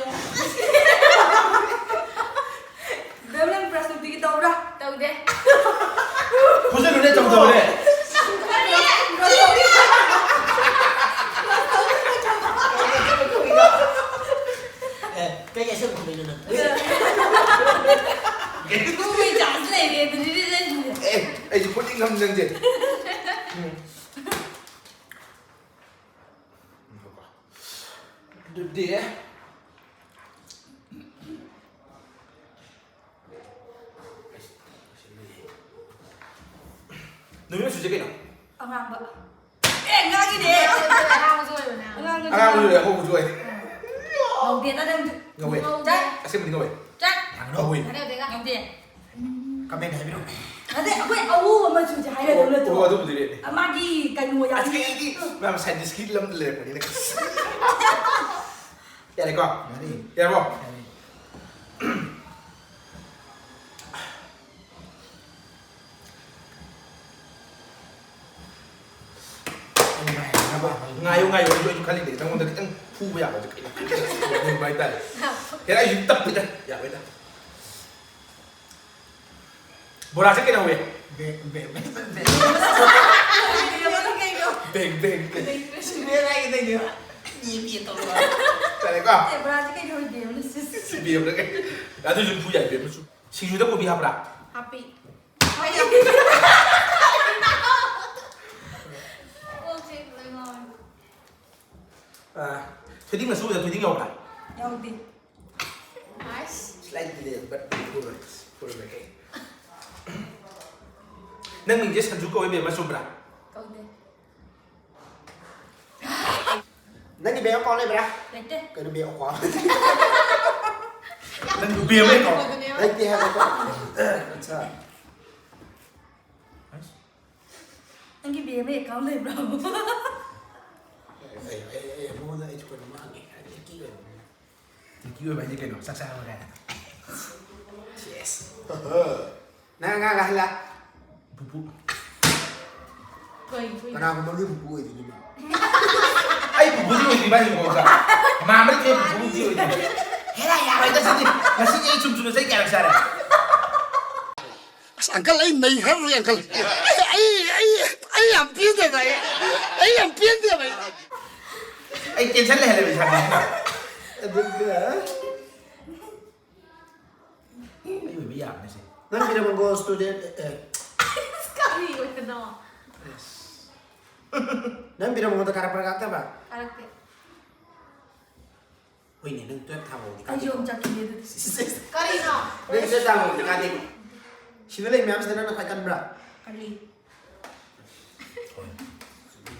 ꯕꯦꯝ, ꯅꯪ ꯕ꯭ꯔꯁ ꯅꯨꯡꯇꯤꯒꯤ ꯇꯧꯕ꯭ꯔꯥ? ꯇꯧꯗꯦ꯫ ꯐꯨꯖꯜꯂꯨꯅꯦ, ꯆꯨꯝꯗꯕꯅꯦ꯫ ꯀꯔꯤ? ꯕ꯭ꯔꯁ ꯇꯧꯕ꯭ꯔꯥ? ꯕ꯭ꯔꯁ ꯇꯧꯕ꯭ꯔꯥ? ꯑꯦ, ꯀꯩꯒꯤ ꯑꯁꯦꯡꯕ ꯈꯨꯝꯃꯛꯏꯅꯣ ꯅꯪ? ꯈꯨꯝꯕꯩ ꯆꯥꯟꯁ ꯂꯩꯔꯦ, ꯑꯗꯨꯗꯤ ꯅꯪ꯫ ꯑꯦ, ꯑꯩꯁꯨ ꯐꯨꯅꯤꯡꯉꯝꯅꯤ ꯅꯪꯁꯦ꯫ ꯎꯝ꯫ ꯑꯗꯨꯗꯤ ꯅꯨꯃꯤꯠ ꯃꯆꯨꯁꯦ ꯀꯩꯅꯣ? ꯑꯉꯥꯡꯕ꯫ ꯑꯦ, ꯉꯥꯡꯉꯤꯅꯦ꯫ ꯑꯉꯥꯡꯕꯁꯨ ꯑꯣꯏꯕꯅꯦ꯫ ꯑꯉꯥꯡꯕꯁꯨ ꯑꯉꯥꯡꯕꯁꯨ ꯑꯣꯏ, ꯑꯉꯧꯕꯁꯨ ꯑꯣꯏ꯫ ꯉꯧꯗꯦꯗ ꯅꯪꯗꯤ꯫ ꯉꯧꯋꯦ꯫ ꯆꯥꯏ꯫ ꯑꯁꯦꯡꯕꯗꯤ ꯉꯧꯋꯦ꯫ ꯆꯥꯏ꯫ ꯉꯧꯋꯦ꯫ ꯉꯧꯗꯦ꯫ ꯉꯧꯗꯦ꯫ ꯀꯃꯦꯟ ꯍꯥꯏꯕꯤꯔꯛꯑꯣ꯫ ꯑꯗꯩ ꯑꯩꯈꯣꯏ ꯑꯎ ꯑꯃꯁꯨ ꯍꯧꯖꯤꯛ ꯍꯥꯏꯔꯗꯧ ꯅꯠꯇ꯭ꯔꯣ? ꯑꯣ, ꯑꯗꯨꯕꯨꯗꯤ ꯂꯩꯔꯦ꯫ ꯑ, ꯃꯥꯒꯤ ꯀꯩꯅꯣ ꯌꯥꯝ ꯑꯁ, ꯑꯩꯗꯤ ꯃꯌꯥꯝ ꯁꯥꯏꯟꯇꯤꯁꯀꯤ ꯂꯝꯗ ꯂꯩꯔꯛꯄꯅꯤꯅ꯫ ꯌꯥꯔꯦꯀꯣ? ꯌꯥꯔꯦ꯫ ꯌꯥꯔꯕꯣ? ꯌꯥꯔꯦ꯫ ꯉꯥꯏꯌꯨ, ꯉꯥꯏꯌꯨ, ꯑꯩꯁꯨ, ꯑꯩꯁꯨ ꯈꯜꯂꯤꯅꯦ, ꯅꯪꯉꯣꯟꯗ ꯈꯤꯇꯪ ꯐꯨꯕ ꯌꯥꯕꯁꯦ ꯀꯩꯅꯣ? ꯍꯥꯏꯇꯥꯔꯦ꯫ ꯍꯦꯔꯥ, ꯑꯩꯁꯨ ꯇꯞꯄꯤꯗ, ꯌꯥꯔꯣꯏꯗ꯫ ꯕꯣꯔꯥꯁꯦ ꯀꯩꯗꯧꯋꯦ? ꯕꯦ-, ꯕꯦ-, ꯕꯦ-, ꯕꯦ-, ꯕꯦꯡ, ꯕꯦꯡ, ꯕꯦꯡ꯫ ꯁꯤꯃꯦꯟ ꯍꯥꯏꯒꯦ ꯇꯧꯅꯦꯕ꯫ ꯕꯦ-, ꯕꯦ ꯇꯧꯔꯒ꯫ ꯇꯜꯂꯦꯀꯣ? ꯑꯦ, ꯕꯣꯔꯥꯁꯦ ꯀꯩꯗꯧꯋꯦ? ꯕꯦꯝꯅ ꯁꯤꯁ꯫ ꯕꯦꯝꯅ ꯀꯩ-, ꯑꯗꯨꯁꯨ ꯐꯨ ꯌꯥꯏ, ꯕꯦꯝꯅꯁꯨ꯫ ꯁꯤꯡꯖꯨꯗ ꯀꯣꯕꯤ ꯍꯥꯞꯄ꯭ꯔꯥ? ꯍꯥꯞꯄꯤ꯫ ꯀꯣꯛꯁꯦ ꯂꯣꯏ ꯉꯥꯎꯔꯦ꯫ ꯑꯥ, ꯊꯣꯏꯗꯤꯡ ꯑꯁꯨꯕꯗ ꯊꯣꯏꯗꯤꯡ ꯌꯥꯎꯕ꯭ꯔꯥ? ꯌꯥꯎꯗꯦ꯫ Ice. Slightly there, but good, good, okay. ꯅꯪ ꯃꯤꯡꯁꯦ ꯁꯟꯖꯨ ꯀꯧꯋꯦ, ꯕꯦꯝꯃ, ꯆꯨꯝꯕ꯭ꯔꯥ? ꯀꯧꯗꯦ꯫ ꯅꯪꯒꯤ bank account ꯂꯩꯕ꯭ꯔꯥ? ꯂꯩꯇꯦ꯫ ꯀꯩꯅꯣ bank account? ꯅꯪ ꯕꯦꯝꯃ ꯀꯧ꯫ ꯂꯩꯇꯦ ꯍꯥꯏꯕꯀꯣ꯫ ꯑꯠꯆꯥ꯫ ꯑꯥꯏꯁ꯫ ꯅꯪꯒꯤ ꯕꯦꯡ ꯑꯦꯀꯥꯎꯟ ꯂꯩꯕ꯭ꯔꯣ? ꯑꯩ, ꯑꯩ, ꯑꯩ, ꯑꯩ, ꯃꯉꯣꯟꯗ ꯑꯩꯁꯨ ꯀꯩꯅꯣꯝꯃ ꯍꯪꯒꯦ꯫ ꯍꯥꯏꯗꯤ ꯇꯦꯡꯀꯤ ꯑꯣꯏꯕꯅꯤꯅ꯫ ꯇꯦꯡꯀꯤ ꯑꯣꯏꯕ ꯍꯥꯏꯗꯤ ꯀꯩꯅꯣ? ꯆꯥꯛ ꯆꯥꯕ ꯀꯥꯏꯅ꯫ ꯁꯦꯁ꯫ ꯅꯪ ꯑꯉꯥꯡ ꯑꯍꯜꯂ? ꯄꯨꯄꯨ꯫ ꯀꯩ, ꯀꯩ? ꯀꯅꯥꯒꯨꯝꯕ ꯑꯃꯒꯤ ꯄꯨꯄꯨ ꯑꯣꯏꯗꯣꯏꯅꯤ ꯃꯥ꯫ ꯑꯩ ꯄꯨꯄꯨꯗꯤ ꯑꯣꯏꯗ꯭ꯔꯤꯕ ꯍꯥꯏꯁꯤꯕꯣ, ꯑꯣꯖꯥ? ꯃꯥ ꯑꯃꯗꯤ ꯊꯦꯡ ꯄꯨꯄꯨꯗꯤ ꯑꯣꯏꯗ꯭ꯔꯤ꯫ ꯍꯦꯔꯥ, ꯌꯥꯔꯣꯏꯗ ꯁꯤꯗꯤ꯫ ꯉꯁꯤꯗꯤ ꯑꯩ ꯆꯨꯝ ꯆꯨꯝꯅ ꯆꯍꯤ ꯀꯌꯥꯔꯛ ꯆꯥꯔꯦ? ꯑꯁ, ꯑꯪꯀꯜ, ꯑꯩ ꯅꯩꯈ꯭ꯔꯔꯣꯏ, ꯑꯪꯀꯜ꯫ ꯑꯩ, ꯑꯩ, ꯑꯩ, ꯑꯩ ꯌꯥꯝ ꯄꯦꯟꯗꯦꯕ, ꯑꯩ꯫ ꯑꯩ ꯌꯥꯝ ꯄꯦꯟꯗꯦꯕ, ꯑꯩ꯫ ꯑꯩ ꯀꯦꯟꯁꯔ ꯂꯩꯍꯜꯂꯦꯕ ꯏꯁꯥꯁꯤꯅ꯫ ꯑꯗꯨꯒ ꯑꯩ ꯑꯣꯏꯕ ꯌꯥꯕꯅꯦ ꯁꯦ꯫ ꯅꯪ ꯕꯤꯔꯃꯪꯒꯣꯜ student, ꯑꯦ, ꯑꯦ꯫ ꯀꯔꯤ ꯑꯣꯏꯗꯅꯣ? ꯅꯪ ꯕꯤꯔꯃꯪꯒꯣꯜꯗ ꯀꯥꯔꯛꯄ꯭ꯔꯥ ꯀꯥꯔꯛꯇꯕ꯭ꯔꯥ? ꯀꯥꯔꯛꯇꯦ꯫ ꯍꯣꯏꯅꯦ, ꯅꯪ twelve ꯊꯥꯕ ꯍꯧꯗꯤ ꯑꯩꯁꯨ ꯀꯥꯗꯦꯀꯣ? ꯑꯃꯨꯛ ꯆꯠꯈꯤꯅꯦ ꯑꯗꯨꯗꯤ꯫ ꯁꯤ, ꯁꯤ, ꯁꯤ꯫ ꯀꯔꯤꯅꯣ? ꯅꯪ twelve ꯊꯥꯕ ꯍꯧꯗꯤ ꯀꯥꯗꯦꯀꯣ? ꯁꯤꯗ ꯂꯩ ꯃꯌꯥꯝꯁꯤꯗ ꯅꯪꯅ ꯈ꯭ꯋꯥꯏ ꯀꯟꯕ꯭ꯔꯥ? ꯀꯜꯂꯤ꯫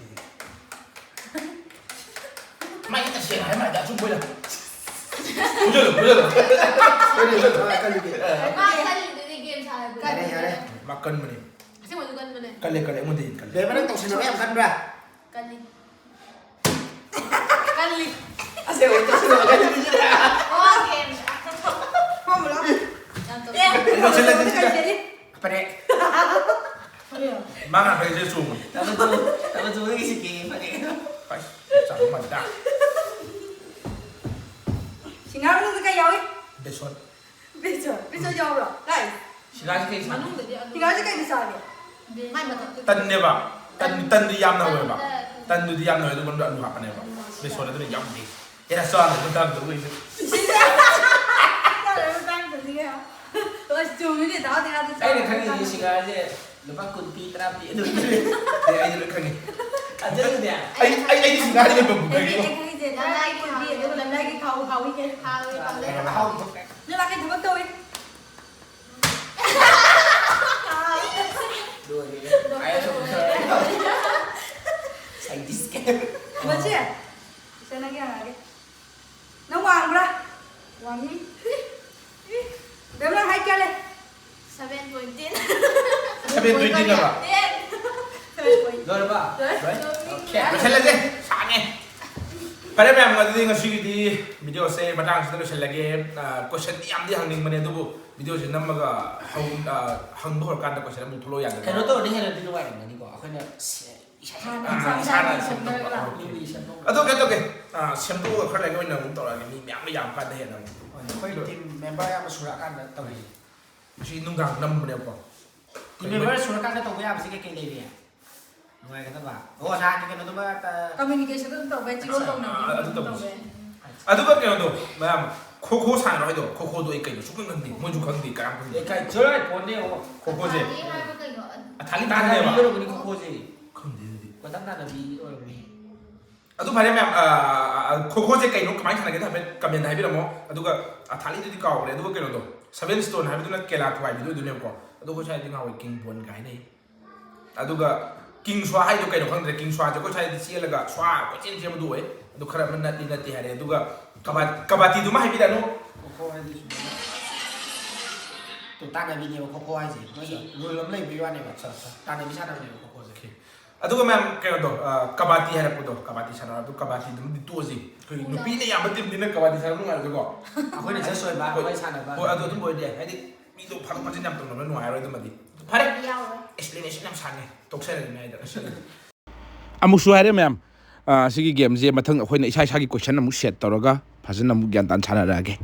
ꯃꯥꯏ ꯇꯁꯦꯡꯅ ꯍꯥꯏ ꯃꯥꯏꯗ ꯑꯆꯨꯝꯕ ꯑꯣꯏꯅ꯫ ꯐꯨꯖꯜꯂꯨ, ꯐꯨꯖꯜꯂꯨ꯫ ꯍꯣꯏꯅꯦ, ꯅꯪ ꯈ꯭ꯋꯥꯏ ꯀꯜꯂꯤꯒꯦ꯫ ꯃꯥ ꯀꯜꯂꯤꯗꯨꯗꯤ ꯒꯦꯝ ꯁꯥꯟꯅꯕꯗ꯫ ꯌꯥꯔꯦ, ꯌꯥꯔꯦ꯫ ꯃꯥ ꯀꯟꯕꯅꯦ꯫ ꯑꯁꯦꯡꯕꯁꯨ ꯀꯟꯕꯅꯦ꯫ ꯀꯜꯂꯦ, ꯀꯜꯂꯦ, ꯑꯩꯉꯣꯟꯗꯒꯤ ꯀꯜꯂꯦ꯫ ꯕꯦꯝꯃ, ꯅꯪ ꯇꯧꯁꯤꯟꯅꯕ ꯌꯥꯝ ꯀꯟꯕ꯭ꯔꯥ? ꯀꯜꯂꯤ꯫ ꯀꯜꯂꯤ꯫ ꯑꯁꯦꯡꯕ ꯇꯧꯁꯤꯟꯅꯕ ꯀꯜꯂꯤ꯫ ꯋꯥ ꯒꯦꯝ꯫ ꯐꯝꯃꯨ ꯂꯥꯎ꯫ ꯌꯥꯝ ꯇꯧꯁꯤꯟꯅꯕ꯫ ꯑꯦ, ꯂꯣꯏꯁꯤꯜꯂꯁꯤ ꯁꯤꯗ꯫ ꯀꯜꯂꯤ꯫ ꯐꯔꯦ꯫ ꯃꯥ ꯉꯥꯛꯇ ꯁꯤꯗ ꯆꯣꯡꯕꯅꯤ꯫ ꯇꯥꯃꯣ ꯆꯣꯡ-, ꯇꯥꯃꯣ ꯆꯣꯡꯕꯒꯤ ꯁꯤꯀꯤ ꯐꯔꯦ꯫ ꯑꯁ, ꯆꯥꯕ ꯃꯟꯗ꯫ ꯁꯤꯡꯍꯥꯔ ꯃꯅꯨꯡꯗ ꯀꯩ ꯌꯥꯎꯏ? ꯕꯦꯁꯣꯟ꯫ ꯕꯦꯁꯣꯟ, ꯕꯦꯁꯣꯟ ꯌꯥꯎꯕ꯭ꯔꯣ? ꯀꯥꯏ? ꯁꯤꯡꯍꯥꯔꯁꯤ ꯀꯩ ꯁꯥ-? ꯃꯅꯨꯡꯗꯗꯤ ꯑꯂꯨ꯫ ꯁꯤꯡꯍꯥꯔꯁꯤ ꯀꯩꯗ ꯆꯥꯒꯦ? ꯃꯥꯏ ꯃꯊꯛꯇ꯫ ꯇꯟꯅꯦꯕ꯫ ꯇꯟ, ꯇꯟꯗꯤ ꯌꯥꯝꯅ ꯍꯧꯋꯦꯕ꯫ ꯇꯟꯗ꯫ ꯇꯟꯗꯨꯗꯤ ꯌꯥꯝꯅ ꯍꯧꯋꯦ, ꯑꯗꯨꯒ ꯃꯅꯨꯡꯗ ꯑꯂꯨ ꯍꯥꯞꯄꯅꯦꯕ꯫ ꯕꯦꯁꯣꯟ ꯑꯗꯨꯅ ꯌꯥꯝꯗꯦ꯫ ꯍꯦꯟꯅ ꯆꯥꯅꯕ ꯃꯇꯥꯡꯗ ꯑꯣꯏꯅ꯫ ꯆꯥꯅꯕ ꯃꯇꯥꯡꯗꯗꯤ ꯀꯩꯅꯣ? ꯑꯁ, ꯆꯨꯝꯃꯤꯅꯦ, ꯗꯥ ꯗꯤꯌꯥꯗ ꯑꯩꯅ ꯆꯥꯅꯕ ꯈꯪꯉꯤꯁꯤ ꯃꯇꯥꯡꯗ꯫ ꯁꯤꯡꯍꯥꯔꯁꯦ ꯂꯨꯄꯥ ꯀꯨꯟ ꯄꯤ, ꯇꯔꯥ ꯄꯤ ꯑꯗꯨꯝ ꯄꯤꯔꯦ꯫ ꯑꯦ, ꯑꯩꯗꯤ ꯂꯣꯏ ꯈꯪꯉꯤ꯫ ꯑꯗꯨꯅꯦ꯫ ꯑꯩ, ꯑꯩ, ꯑꯩꯗꯤ ꯁꯤꯡꯍꯥꯔ ꯌꯣꯟꯐꯝ ꯑꯩꯗꯤ, ꯈꯪꯉꯤꯀꯣ꯫ ꯑꯩ ꯈꯪꯉꯤꯁꯦ, ꯂꯝꯂꯥꯏ ꯀꯨꯟ ꯄꯤ, ꯑꯗꯨꯒ ꯂꯝꯂꯥꯏꯒꯤ ꯊꯥꯎ ꯍꯥꯎꯋꯤ ꯀꯩ? ꯍꯥꯎꯋꯤ, ꯍꯥꯎꯋꯤ꯫ ꯑꯍꯥꯎꯕ꯫ ꯅꯣꯏ ꯃꯥ ꯀꯩ ꯊꯕꯛ ꯇꯧꯏ? ꯂꯣꯏꯔꯦ꯫ ꯗꯣꯛꯇꯔ ꯑꯣꯏꯔꯦ꯫ Scientist ꯀ꯫ ꯃꯆꯦ, ꯁꯦ ꯅꯪꯒꯤ ꯍꯪꯉꯛꯑꯒꯦ꯫ ꯅꯪ ꯋꯥꯡꯕ꯭ꯔꯥ? ꯋꯥꯡꯉꯤ꯫ ꯕꯦꯝꯃ, ꯅꯪ height ꯀꯌꯥ ꯂꯩ? Seven point ten꯫ Seven point ten ꯍꯥꯏꯕ? Ten꯫ ꯂꯣꯏꯔꯕ? ꯂꯣꯏꯔꯦ꯫ ꯂꯣꯏꯁꯜꯂꯁꯦ, ꯁꯥꯡꯉꯦ꯫ ꯐꯔꯦ ꯃꯌꯥꯝ, ꯑꯗꯨꯗꯤ ꯉꯁꯤꯒꯤꯗꯤ ꯚꯤꯗꯤꯑꯣꯁꯦ ꯃꯇꯥꯡꯁꯤꯗ ꯂꯣꯏꯁꯤꯜꯂꯒꯦ꯫ ꯀꯣꯏꯁꯟꯗꯤ ꯌꯥꯝꯗꯤ ꯍꯪꯅꯤꯡꯕꯅꯦ, ꯑꯗꯨꯕꯨ ꯚꯤꯗꯤꯑꯣꯁꯦ ꯅꯝꯃꯒ ꯍꯧ- ꯑ, ꯍꯪꯕ ꯍꯧꯔꯀꯥꯟꯗ ꯀꯣꯏꯁꯟ ꯑꯃꯨꯛ ꯊꯣꯛꯂꯛꯑꯣ ꯌꯥꯗꯅ꯫ ꯀꯩꯅꯣ ꯇꯧꯔꯗꯤ ꯍꯦꯟꯅꯗꯤ ꯅꯨꯡꯉꯥꯏꯔꯝꯒꯅꯤꯀꯣ, ꯑꯩꯈꯣꯏꯅ ꯁꯦ- ꯏꯁꯥ ꯏꯁꯥꯅ ꯏꯁꯥꯅ ꯁꯦꯝꯗꯣꯛꯄ꯫ ꯃꯤꯅꯤ ꯁꯦꯝꯗꯣꯛꯄ꯫ ꯑꯗꯨ ꯀꯩꯅꯣ ꯇꯧꯒꯦ, ꯑ, ꯁꯦꯝꯗꯣꯛꯑꯒ ꯈꯔ ꯂꯩꯔꯒ ꯑꯣꯏꯅ ꯑꯃꯨꯛ ꯇꯧꯔꯛꯑꯒꯦ, ꯃꯤ ꯃꯌꯥꯝꯒ ꯌꯥꯝ ꯀꯥꯟꯗ ꯍꯦꯟꯅ ꯑꯃꯨꯛ꯫ ꯍꯣꯏ, ꯑꯩꯈꯣꯏ ꯇꯤꯝ ꯃꯦꯝꯕꯔ ꯌꯥꯝꯅ ꯁꯨꯔꯛꯑꯀꯥꯟꯗ ꯇꯧꯔꯤꯁꯦ꯫ ꯉꯁꯤ ꯅꯨꯡꯗꯥꯡ ꯅꯝꯕꯅꯦꯕꯀꯣ꯫ ꯇꯤꯝ ꯃꯦꯝꯕꯔ ꯁꯨꯔꯀꯥꯟꯗ ꯇꯧꯕ ꯌꯥꯕꯁꯤ ꯀꯩꯀꯩ ꯂꯩꯔꯤ? ꯅꯨꯡꯉꯥꯏꯒꯗꯕ꯫ ꯑꯣ, ꯅꯍꯥꯟꯒꯤ ꯀꯩꯅꯣꯗꯨꯃ, ꯑ, ꯀꯝꯃ꯭ꯌꯨꯅꯤꯀꯦꯁꯟ ꯑꯗꯨꯝ ꯇꯧꯕ ꯌꯥꯏ, ꯆꯤꯔꯣꯜ ꯑ, ꯇꯧꯅꯕ ꯑꯗꯨ ꯑꯗꯨꯝ ꯇꯧꯁꯤ꯫ ꯇꯧꯕ ꯌꯥꯏ꯫ ꯑꯗꯨꯒ ꯀꯩꯅꯣꯗꯣ ꯃꯌꯥꯝ, ꯈꯣ ꯈꯣ ꯁꯥꯟꯅꯔꯣ ꯍꯥꯏꯗꯣ, ꯈꯣ ꯈꯣꯗꯣ ꯑꯩ ꯀꯩꯅꯣ ꯁꯨꯛꯈꯪ ꯈꯪꯗꯦ, ꯃꯣꯏꯁꯨ ꯈꯪꯗꯦ, ꯀꯅꯥꯝ ꯈꯪꯗꯦ꯫ ꯂꯩꯀꯥꯏ ꯆꯣꯏ ꯄꯣꯟꯗꯦ, ꯑꯣ꯫ ꯈꯣ ꯈꯣꯁꯦ ꯑꯊꯥꯂꯤ ꯍꯥꯏꯕ ꯀꯩꯅꯣ? ꯑꯗꯨ ꯑꯊꯥꯂꯤ ꯇꯥꯟꯅꯕꯤ ꯈꯪꯗꯦꯕ꯫ ꯑꯣꯏꯔꯝꯒꯅꯤ ꯈꯣ ꯈꯣꯁꯦ꯫ ꯈꯪꯗꯦ ꯑꯗꯨꯗꯤ꯫ ꯀꯣꯏꯇꯥꯟ ꯇꯥꯟꯅꯕꯤ ꯑꯣꯏꯔꯝꯒꯅꯤ꯫ ꯑꯗꯨ ꯐꯔꯦ ꯃꯌꯥꯝ, ꯑ, ꯑ, ꯑ, ꯈꯣ ꯈꯣꯁꯦ ꯀꯩꯅꯣ, ꯀꯃꯥꯏꯅ ꯁꯥꯟꯅꯒꯦꯗꯣ ꯍꯥꯏꯐꯦꯠ ꯀꯃꯦꯟꯗ ꯍꯥꯏꯕꯤꯔꯝꯃꯣ꯫ ꯑꯗꯨꯒ ꯑꯊꯥꯂꯤꯗꯨꯗꯤ ꯀꯥꯎꯈ꯭ꯔꯦ꯫ ꯑꯗꯨꯒ ꯀꯩꯅꯣꯗꯣ, ꯁꯚꯦꯟ ꯁ꯭ꯇꯣꯟ ꯍꯥꯏꯕꯗꯨꯅ ꯀꯦꯂꯥ ꯊꯨꯒꯥꯏꯕꯤꯗꯣ ꯑꯣꯏꯗꯣꯏꯅꯦꯕꯀꯣ꯫ ꯑꯗꯣ ꯑꯩꯈꯣꯏ ꯁ꯭ꯋꯥꯏꯗꯗꯤ ꯉꯥꯎꯋꯦ, ꯀꯤꯡ ꯕꯣꯟꯒ ꯍꯥꯏꯅꯩ꯫ ꯑꯗꯨꯒ ꯀꯤꯡ ꯁ꯭ꯋꯥ ꯍꯥꯏꯗꯣ ꯀꯩꯅꯣ ꯈꯪꯗ꯭ꯔꯦ꯫ ꯀꯤꯡ ꯁ꯭ꯋꯥꯁꯦ ꯑꯩꯈꯣꯏ ꯁ꯭ꯋꯥꯏꯗꯗꯤ ꯆꯦꯜꯂꯒ ꯁ꯭ꯋꯥ ꯀꯣꯏꯆꯦꯟ ꯆꯦꯟꯕꯗꯨ ꯑꯣꯏ꯫ ꯑꯗꯨ ꯈꯔ ꯑꯃ ꯅꯠꯇꯤ ꯅꯠꯇꯦ ꯍꯥꯏꯔꯦ꯫ ꯑꯗꯨꯒ ꯀꯕꯥ- ꯀꯕꯥꯇꯤꯗꯨꯃ ꯍꯥꯏꯕꯤꯔꯛꯑꯅꯨ꯫ ꯈꯣꯈꯣ ꯍꯥꯏꯗꯤ ꯁꯨꯃꯥꯏꯅ ꯇꯣ ꯇꯥꯟꯅꯕꯤꯅꯦꯕ ꯈꯣꯈꯣ ꯍꯥꯏꯁꯦ꯫ ꯃꯣꯏꯒꯤ ꯔꯨꯜ ꯑꯃ ꯂꯩꯕꯒꯤ ꯋꯥꯅꯦꯕ꯫ ꯑꯠꯆꯥ, ꯑꯠꯆꯥ꯫ ꯇꯥꯟꯅꯕꯤ ꯁꯥꯟꯅꯕꯅꯦꯕ ꯈꯣꯈꯣꯁꯦ꯫ ꯑꯣꯀꯦ꯫ ꯑꯗꯨꯒ ꯃꯌꯥꯝ ꯀꯩꯅꯣꯗꯣ, ꯑ, ꯀꯕꯥꯇꯤ ꯍꯥꯏꯔꯛꯄꯗꯣ, ꯀꯕꯥꯇꯤ ꯁꯥꯟꯅꯔꯣ꯫ ꯑꯗꯨ ꯀꯕꯥꯇꯤꯗꯨꯃꯗꯤ ꯇꯣꯛꯑꯁꯤ꯫ ꯑꯩꯈꯣꯏ ꯅꯨꯄꯤꯅ ꯌꯥꯝꯕ ꯇꯤꯝꯅꯤꯅ ꯀꯕꯥꯇꯤ ꯁꯥꯟꯅꯕ ꯅꯨꯡꯉꯥꯏꯔꯣꯏꯀꯣ꯫ ꯑꯩꯈꯣꯏꯅ ꯖꯁ ꯑꯣꯏꯕ, ꯍꯣꯏ꯫ ꯑꯩꯈꯣꯏ ꯁꯥꯟꯅꯕ꯫ ꯍꯣꯏ, ꯑꯗꯨ ꯑꯗꯨꯝ ꯑꯣꯏꯔꯗꯤ ꯌꯥꯏ꯫ ꯍꯥꯏꯗꯤ ꯃꯤꯗꯣ ꯐꯥꯗꯣꯛ ꯐꯥꯖꯤꯟ ꯌꯥꯝ ꯇꯧꯅꯕ ꯅꯨꯡꯉꯥꯏꯔꯣꯏ ꯑꯗꯨꯃꯗꯤ꯫ ꯐꯔꯦ꯫ ꯌꯥꯎꯔꯦ꯫ ꯑꯦꯛꯁꯄ꯭ꯂꯦꯅꯦꯁꯟ ꯌꯥꯝ ꯁꯥꯡꯉꯦ꯫ ꯇꯣꯛꯆꯔꯒꯦ ꯍꯥꯏꯗꯣ꯫ ꯑꯃꯨꯛꯁꯨ ꯍꯥꯏꯔꯦ ꯃꯌꯥꯝ, ꯑ, ꯁꯤꯒꯤ ꯒꯦꯝꯁꯦ ꯃꯊꯪ ꯑꯩꯈꯣꯏꯅ ꯏꯁꯥ ꯏꯁꯥꯒꯤ ꯀꯣꯏꯁꯟ ꯑꯃꯨꯛ ꯁꯦꯠ ꯇꯧꯔꯒ ꯐꯖꯅ ꯑꯃꯨꯛ ꯒ꯭ꯌꯥꯟ ꯇꯥꯅ ꯁꯥꯟꯅꯔꯛꯑꯒꯦ꯫